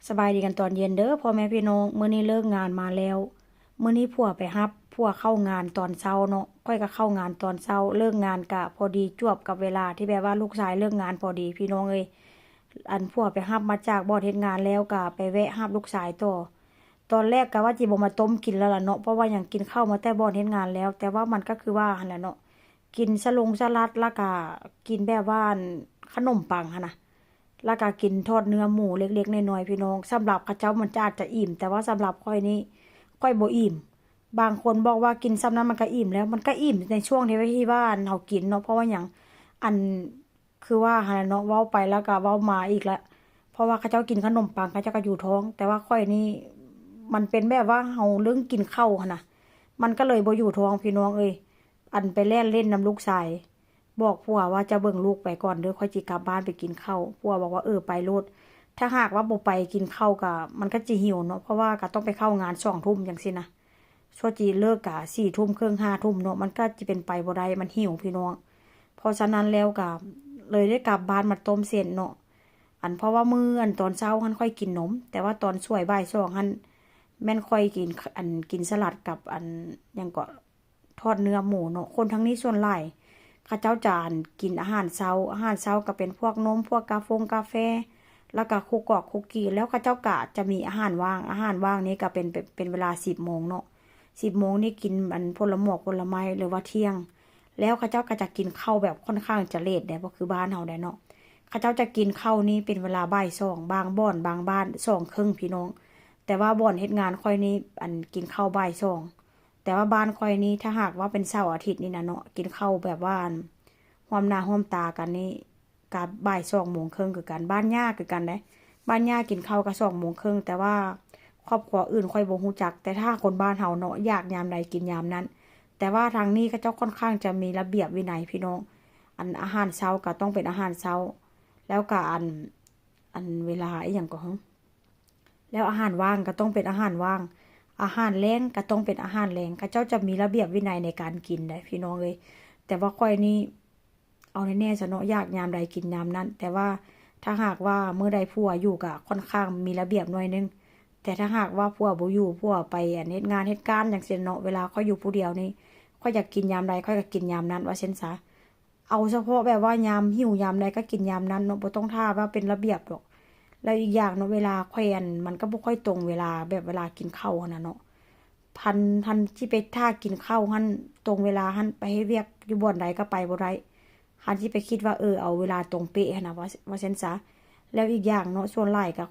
ສະບາຍດີກັນຕອນເຢັນເດີພໍ່ແມ່ພີ່ນ້ອງ. ມື້ນີ້ເລີກງານມາແລ້ວ, ມື້ນີ້ຜົວໄປຮັບ, ຜົວເຂົ້າງານຕອນເຊົ້າເນາະ, ຂ້ອຍກໍເຂົ້າງານຕອນເຊົ້າ. ເລີກງານກະພໍດີຈວບກັບເວລາທີ່ແບບວ່າລູກຊາຍເລີກງານພໍດີພີ່ນ້ອງເອີຍ. ອັນຜົວໄປຮັບມາຈາກບ່ອນເຮັດງານແລ້ວ ກະໄປແວະຮັບລູກຊາຍຕໍ່. ຕອນແລກກະວ່າຊິບໍ່ມາຕົ້ມກິນແລ້ວລະເນາະ, ເພາະວ່າຫຍັງ ກິນເຂົ້າມາແຕ່ບ່ອນເຮັດງານແລ້ວ, ແຕ່ວ່າມັນກໍຄືວ່າຫັ້ນແຫຼະເນາະ, ກິນສະຫຼົງສະຫຼັດ ແລ້ວກະກິນແບບວ່າ ອັນ ຂະໜົມປັງຫັ້ນນະ. ແລ້ວກະກິນທອດເນື້ອໝູເລັກໆນ້ອຍໆ ພີ່ນ້ອງ. ສຳລັບເຂົາເຈົ້າມັນຈະອາດຈະອີ່ມ, ແຕ່ວ່າສຳລັບຂ້ອຍນີ້ ຂ້ອຍບໍ່ອີ່ມ. ບາງຄົນບອກວ່າກິນສ່ຳນັ້ນມັນກະອີ່ມແລ້ວ, ມັນກະອີ່ມໃນຊ່ວງທີ່ວ່າ ທີ່ວ່າ ອັນ ເຮົາກິນເນາະ. ເພາະວ່າຫຍັງ ອັນ ຄືວ່າຫັ້ນແຫຼະເນາະ, ເວົ້າໄປແລ້ວກະເວົ້າມາອີກລະ, ເພາະວ່າເຂົາເຈົ້າກິນຂະໜົມປັງ ເຂົາເຈົ້າກະຢູ່ທ້ອງ. ແຕ່ວ່າຂ້ອຍນີ້ ມັນເປັນແບບວ່າເຮົາເລື່ອງກິນເຂົ້າຫັ້ນນະ, ມັນກະເລີຍບໍ່ຢູ່ທ້ອງ ພີ່ນ້ອງເອີຍ. ອັນ ໄປແລ່ນຫຼິ້ນນຳລູກຊາຍ, ບອກຜົວວ່າ ເຈົ້າເບິ່ງລູກໄປກ່ອນເດີ, ຂ້ອຍຊິກັບບ້ານໄປກິນເຂົ້າ. ຜົວບອກວ່າ ເອີ ໄປໂລດ. ຖ້າຫາກວ່າບໍ່ໄປກິນເຂົ້າກະ ມັນກະຊິຫິວເນາະ, ເພາະວ່າກະຕ້ອງໄປເຂົ້າງານສອງທຸ່ມຈັ່ງຊີ້ນະ. ສ່ວນຊິເລີກກະສີ່ທຸ່ມເຄິ່ງ ຫ້າທຸ່ມເນາະ, ມັນກະຊິເປັນໄປບໍ່ໄດ້, ມັນຫິວພີ່ນ້ອງ. ເພາະສະນັ້ນແລ້ວກະເລີຍໄດ້ກັບບ້ານມາຕົ້ມເສັ້ນເນາະ. ອັນ ເພາະວ່າມື້ ອັນ ຕອນເຊົ້າຫັ້ນຂ້ອຍກິນນົມ, ແຕ່ວ່າຕອນສວຍບ່າຍສອງຫັ້ນ ແມ່ນຂ້ອຍກິນ ອັນ ກິນສະຫຼັດກັບ ອັນ ຫຍັງເກາະ ທອດເນື້ອໝູເນາະ. ຄົນທາງນີ້ສ່ວນຫຼາຍເຂົາເຈົ້າຈະ ອັນ ກິນອາຫານເຊົ້າ, ອາຫານເຊົ້າກໍເປັນພວກນົມ ພວກກາຟົງກາແຟ ແລ້ວກໍຄຸກກອກຄຸກກີ້. ແລ້ວເຂົາເຈົ້າກໍຈະມີອາຫານວ່າງ, ອາຫານວ່າງນີ້ກໍເປັນ ເປັນ ເປັນເວລາສິບໂມງເນາະ, ສິບໂມງນີ້ກິນ ອັນ ຜົນລະໝອກຜົນລະໄມ້ ຫຼືວ່າທ່ຽງ. ແລ້ວເຂົາເຈົ້າກໍຈະກິນເຂົ້າແບບຂ້ອນຂ້າງຈະເລດເດ້, ບໍ່ຄືບ້ານເຮົາໄດ໋ເນາະ. ເຂົາເຈົ້າຈະກິນເຂົ້ານີ້ເປັນເວລາບ່າຍສອງ, ບາງບ່ອນບາງບ້ານສອງເຄິ່ງ ພີ່ນ້ອງ. ແຕ່ວ່າບ່ອນເຮັດງານຂ້ອຍນີ້ ອັນ ກິນເຂົ້າບ່າຍສອງ, ແຕ່ວ່າບ້ານຂ້ອຍນີ້ ຖ້າຫາກວ່າເປັນເສົາອາທິດນີ້ນະເນາະ, ກິນເຂົ້າແບບວ່າ ອັນ ຮ່ວມໜ້າຮ່ວມຕາກັນນີ້ ກະບ່າຍສອງໂມງເຄິ່ງຄືກັນ. ບ້ານຍ່າຄືກັນເດ້, ບ້ານຍ່າກິນເຂົ້າກະສອງໂມງເຄິ່ງ. ແຕ່ວ່າຄອບຄົວອື່ນຂ້ອຍບໍ່ຮູ້ຈັກ, ແຕ່ຖ້າຄົນບ້ານເຮົາເນາະ ຢາກຍາມໃດກິນຍາມນັ້ນ. ແຕ່ວ່າທາງນີ້ເຂົາເຈົ້າຂ້ອນຂ້າງຈະມີລະບຽບວິໄນ ພີ່ນ້ອງ. ອັນ ອາຫານເຊົ້າກະຕ້ອງເປັນອາຫານເຊົ້າ, ແລ້ວກະ ອັນ ອັນ ເວລາອີ່ຫຍັງເກາະ ແລ້ວອາຫານວ່າງກໍຕ້ອງເປັນອາຫານວ່າງ, ອາຫານແລງກໍຕ້ອງເປັນອາຫານແລງ. ເຂົາເຈົ້າຈະມີລະບຽບວິໄນໃນການກິນໄດ໋ ພີ່ນ້ອງເອີຍ. ແຕ່ວ່າຂ້ອຍນີ້ ເອົາແນ່ໆຊະເນາະ, ຢາກຍາມໃດກິນຍາມນັ້ນ. ແຕ່ວ່າຖ້າຫາກວ່າມື້ໃດຜົວຢູ່ກໍຂ້ອນຂ້າງມີລະບຽບໜ້ອຍໜຶ່ງ. ແຕ່ຖ້າຫາກວ່າຜົວບໍ່ຢູ່, ຜົວໄປ ອັນ ເຮັດງານເຮັດການຈັ່ງຊີ້ເນາະ, ເວລາຂ້ອຍຢູ່ຜູ້ດຽວນີ້ ຂ້ອຍຢາກກິນຍາມໃດ ຂ້ອຍກໍກິນຍາມນັ້ນ ວ່າຊັ້ນຊະ. ເອົາສະເພາະແບບວ່າຍາມຫິວຍາມໃດກໍກິນຍາມນັ້ນເນາະ, ບໍ່ຕ້ອງຖ້າວ່າເປັນລະບຽບດອກ. ແລ້ວອີກຢ່າງເນາະ, ເວລາຂ້ອຍ ອັນ ມັນກໍບໍ່ຄ່ອຍຕົງເວລາ ແບບເວລາກິນເຂົ້າຫັ້ນນະເນາະ. ຄັນ ຄັນຊິໄປຖ້າກິນເຂົ້າຫັ້ນ ຕົງເວລາຫັ້ນ ໄປເຮັດວຽກຢູ່ບ່ອນໃດກໍໄປບໍ່ໄດ້. ຄັນຊິໄປຄິດວ່າ ເອີ ເອົາເວລາຕົງເປະຫັ້ນນະ ວ່າ ວ່າຊັ້ນຊະ. ແລ້ວອີກຢ່າງເນາະ, ສ່ວນຫຼາຍກໍ